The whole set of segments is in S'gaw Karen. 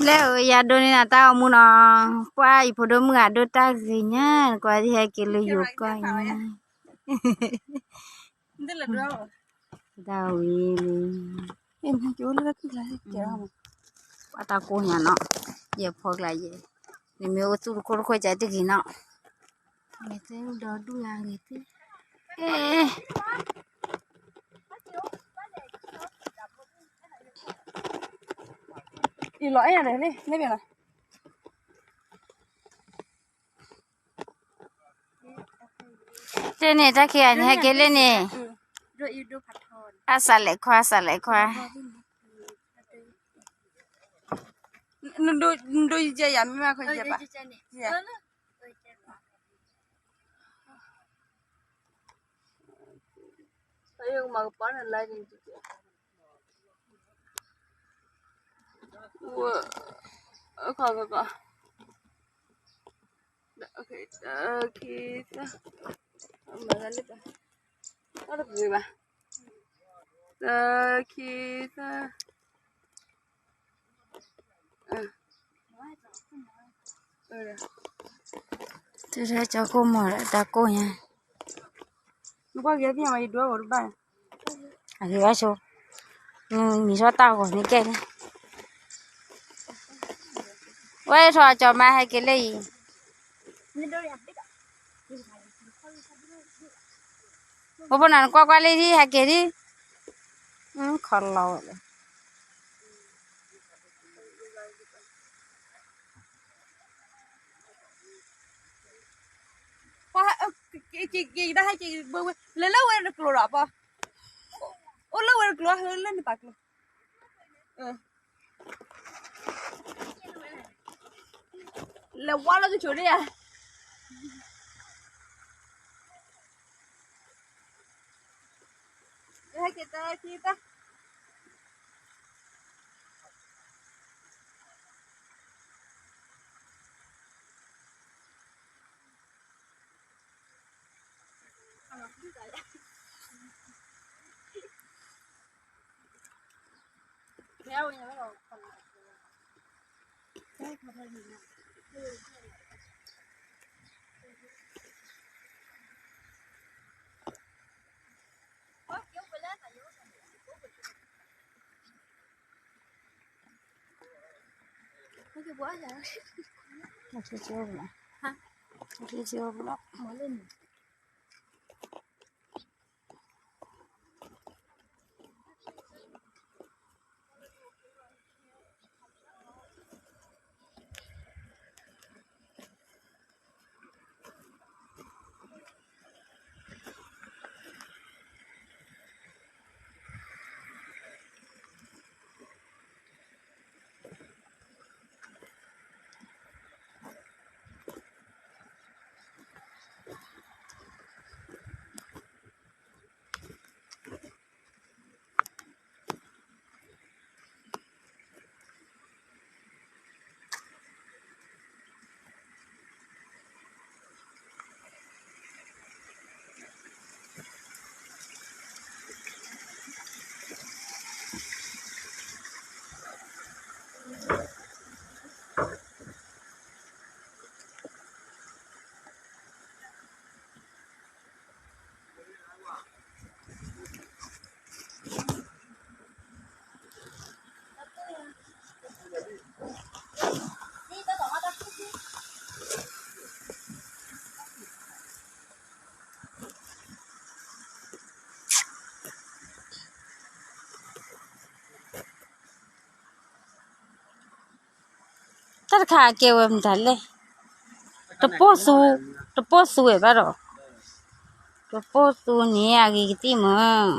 လၢယၤဒိးန့ၢ်နၤတၢ်အိၣ်မူနီၤ, ပှၤအံၤဖိဒိၣ်မုၣ်ဂၤဒိၣ်တၢ်ဂ့ၤညါ, ကွၢ်ဒ်ဟဲက့ၤလၢယိၤကီၢ်ညါ, တၢ်ဝံၤလံ, ပှၤတၢ်ကိၢ်ညါနီၤ, ယဲၢ်ဖီကျါယဲၢ်, နမ့ၢ်အိၣ်သူၣ်တခိၣ်တခိၣ်ကဲတဂ့ၤနီၤ, မ့ၢ်သ့ၣ်ဒီဒူၣ်ယၤဂ့ၤသ့, အဲ အံၤလီၤအဲၣ်ယၤဒီးလ့ၣ်, န့ၣ်ဘၣ်လီၤ, တဲန့ၣ် တၢ်ခံဂၤန့ၣ် ဟဲက့ၤလၢန့ၣ်, အစးလဲၤခွါ အစးလဲၤခွါ, နဒိယဲယၤမ့ၢ်မးခီယဲဘၣ်, ဝဲ, အခီခီခီ, တၢ ခံ သၢ, မၤလၢတၢ်, တၢ်တပှ့ၤဘၣ်, တၢ ခံ သၢ, တုၤထဲကၠီကိၢ်မီၤဒီးတၢ်ကိၢ်ညါ, နကွၢ်က့ၤသ့ၣ်ညါမး ယဒွဲၣ်ဂီၤတဘၣ်, အဂ့ၤဘၣ်ဆိ, မံၤထီၣ်တၢ်ဂီၤန့ၣ်ကဲန့ၣ်, ဝဲထီၣ်ကၠီၤမါဟဲက့ၤလၢအံၤ, ဖိဖိနၤနကွၢ်ကွၢ်လံထံၣ် ဟဲက့ၤထံၣ်, ခီလီၤဝဲလၢ ပှၤ, က့ၤက့ၤက့ၤကဒါဟဲက့ၤဘၣ်ဝဲ လဲၤလၢဝဲတကျိၤဒီးပှၤ, အိၣ်လၢဝဲတကျိၤ ဟဲလၢနပာ်ကျိၤ, လဲၤဝါလၢကဆိးန့ၣ်ဧါ, ဟဲက့ၤတၢ်ခံတၢ် တၢ်တခါအကဲဝဲမတၤလဲၣ်, တပိၢ်သူ, တပိၢ်သူဝဲဘၣ်ဒီး, တပိၢ်သူန့ၣ်အဂ့ၤကသံၣ်မး,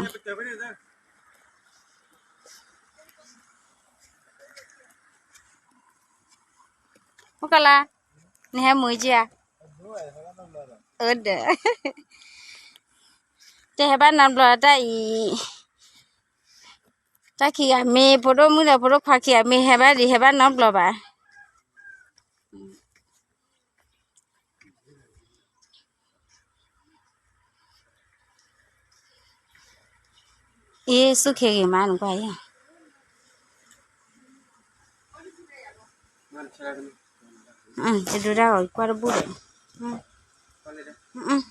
အိၣ်ကလါ, နဟဲမုာ်က့ၤဧါ, အၢဒီး, တဟဲဘၣ်နီတဘျီတၢ်အံၤ, တၢ်ခံဂၤမ့ၢ်ဖိဒိၣ်မုၣ်ဒီးဖိဒိၣ်ခွါခံဂၤမ့ၢ်ဟဲဘၣ်ဒံး ဟဲဘၣ်နီတဘျီဘၣ်. အ့ စူၢ်ခ့ဂ့ၤမး နကွၢ်အံၤ. ယဒုးဒၣ်ဂီၤ ကွၢ်တဘူၣ်ဒီး,